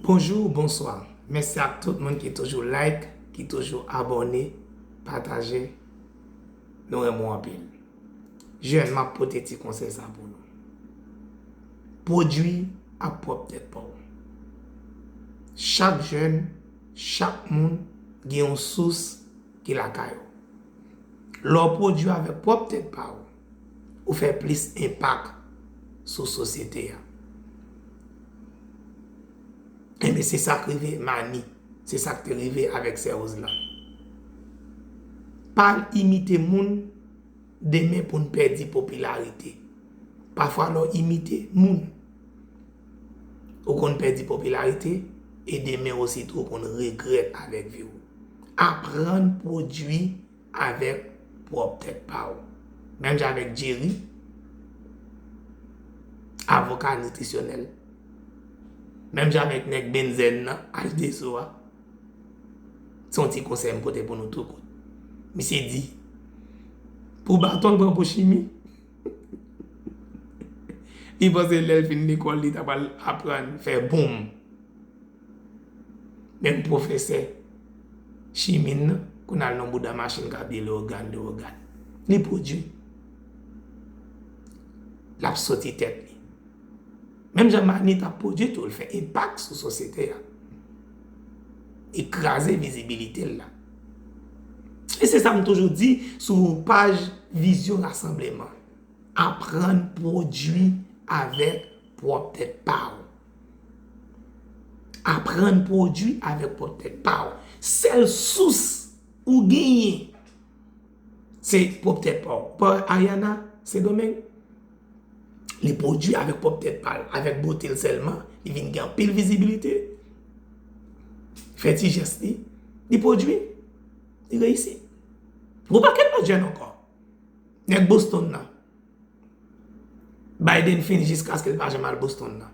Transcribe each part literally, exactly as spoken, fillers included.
Bonjou, bonswa. Mèsi ak tout moun ki toujou like, ki toujou abòne, pataje. Nou renmen w anpil. Jèn, m ap pote ti konsèy sa pou nou. Pwodui ak pwòp tèt pa w. Chak jèn, chak moun gen yon sous ki lakay ou. Lè w pwodui avèk pwòp tèt pa w, ou fè plis enpak sou sosyete a. Enben, se sa k rive Mani. Se sa k te rive avèk Sè Roseland. Pa al imite moun demen pou n pèdi popilarite. Pafwa, lè w imite moun, ou konn pèdi popilarite, e demen osi tou, ou konn regrèt avèk vi w. Aprann pwodui avèk pwòp tèt pa w. Menm jan avèk Jerry, avoka nitrisyonèl. Menm jan avèk nèg Benzèn nan, H deux O a. Se yon ti konsèy m pote pou nou tou kout. Misye di, pou baton l pran pou chimi, li panse lè l fin lekòl, li ta pral aprann fè bonm. Menm pwofesè chimi nan, kounye a l nan bouda machin k ap dele ògàn de ògàn. Li pwodui. L ap soti tèt li. Menm jan Mani t ap pwodui tou, l fè enpak sou sosyete a. Li kraze vizibilite l la. E se sa m toujou di sou paj Vizyon Rasanbleman. Aprann pwodui avèk pwòp tèt pa w. Aprann pwodui avèk pwòp tèt pa w. Sèl sous ou genyen, se pwòp tèt pa w. Pa Ariana, Sendomeng, li pwodui avèk pwòp tèt pa l, avèk bote l sèlman, li vin gen anpil vizibilite. Fè ti jès li, li pwodui, li reyisi. Gon pakèt lòt jèn ankò. Nèg Boston nan. Biden fin jiskaske l pa janm al Boston nan.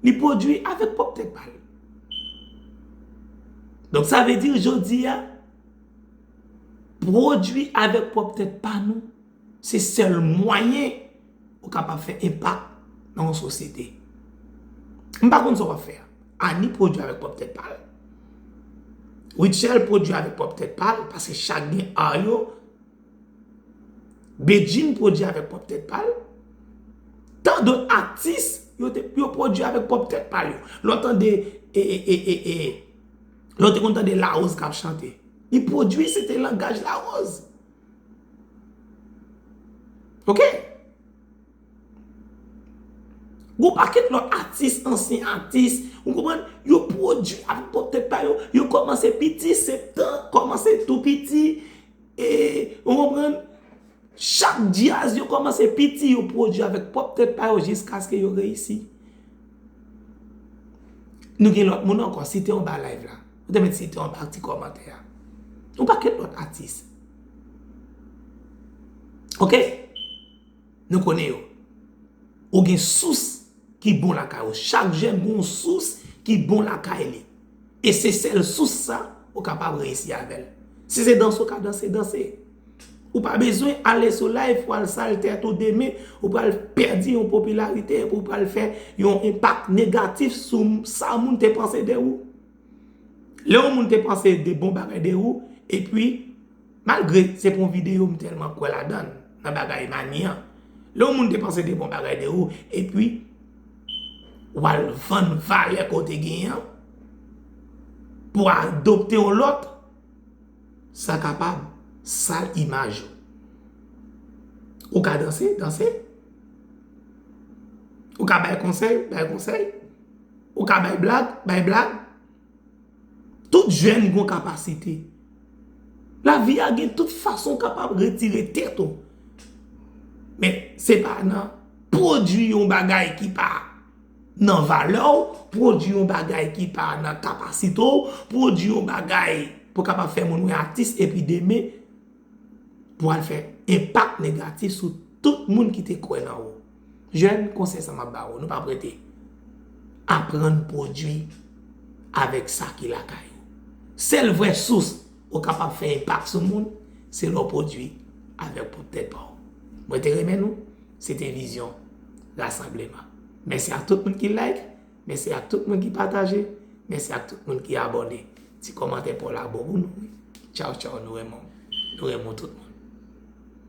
Li pwodui avèk pwòp tèt pa l. Donk, sa vle di, jodi a, pwodui avèk pwòp tèt pa nou, se sèl mwayen ou kapab fè enpak nan yon sosyete. M pa konn sa w ap fè a. Ani pwodui avèk pwòp tèt pa l. Rutshelle pwodui avèk pwòp tèt pa l, paske chak gen a yo. Bedjine pwodui avèk pwòp tèt pa l. Tan dòt atis, yo te, yo pwodui avèk pwòp tèt pa yo. Lè w tande, e, e, e, e, e, lè w te konn tande Larose k ap chante. Li pwodui, se te langaj Larose. Oke? Gon pakèt lòt atis, ansyen atis, ou konprann, yo pwodui avèk pwòp tèt pa yo. Yo kòmanse piti, Septan kòmanse tou piti. E, ou konprann, chak djaz yo kòmanse piti, yo pwodui avèk pwòp tèt pa yo jiskaske yo reyisi. Nou gen lòt moun ankò, site anba live la. Ou te mèt site anba ti kòmantè a. Yon pakèt lòt atis. Oke? Nou konnen yo. Ou gen sous ki bon lakay ou. Chak jèn gen yon sous ki bon lakay li. E se sèl sous sa ou kapab reyisi avè l. Si se danse ou ka danse, danse. Ou pa bezwen ale sou live pou al sal tèt ou demen, ou pral pèdi yon popilarite, ou pral fè yon enpak negatif sou sa moun te panse de ou. Lè yon moun te panse de bon bagay de ou, epi, malgre se pa yon videyo m tèlman kwè ladan l, nan bagay Mani an. Lè yon moun te panse de bon bagay de ou, epi, w al vann valè ke w te genyen an, pou w adopte yon lòt, sa kapab sal imaj ou. Ou ka danse, danse. Ou ka bay konsèy, bay konsèy. Ou ka bay blag, bay blag. Tout jèn gon kapasite. Lavi a gen tout fason w kapab retire tèt ou. Men se pa nan pwodui yon bagay ki pa nan valè w, pwodui yon bagay ki pa nan kapasite w, pwodui yon bagay pou kapab fè moun wè atis epi demen pou al fè enpak negatif sou tout moun ki te kwè nan ou. Jèn, konsèy sa m ap ba ou, nou p ap rete. Aprann pwodui avèk sa ki lakay ou. Sèl vrè sous ou kapab fè enpak sou moun, se lè w pwodui avèk pwòp tèt pa w. Mwen te renmen nou, se te Vizyon Rasanbleman. Mèsi a tout moun ki like, mèsi a tout moun ki pataje. Mèsi ak tout moun ki abòne. Ti kòmantè pa w la bon pou nou wi. Tchaw tchaw, nou renmen w. Nou renmen w tout moun.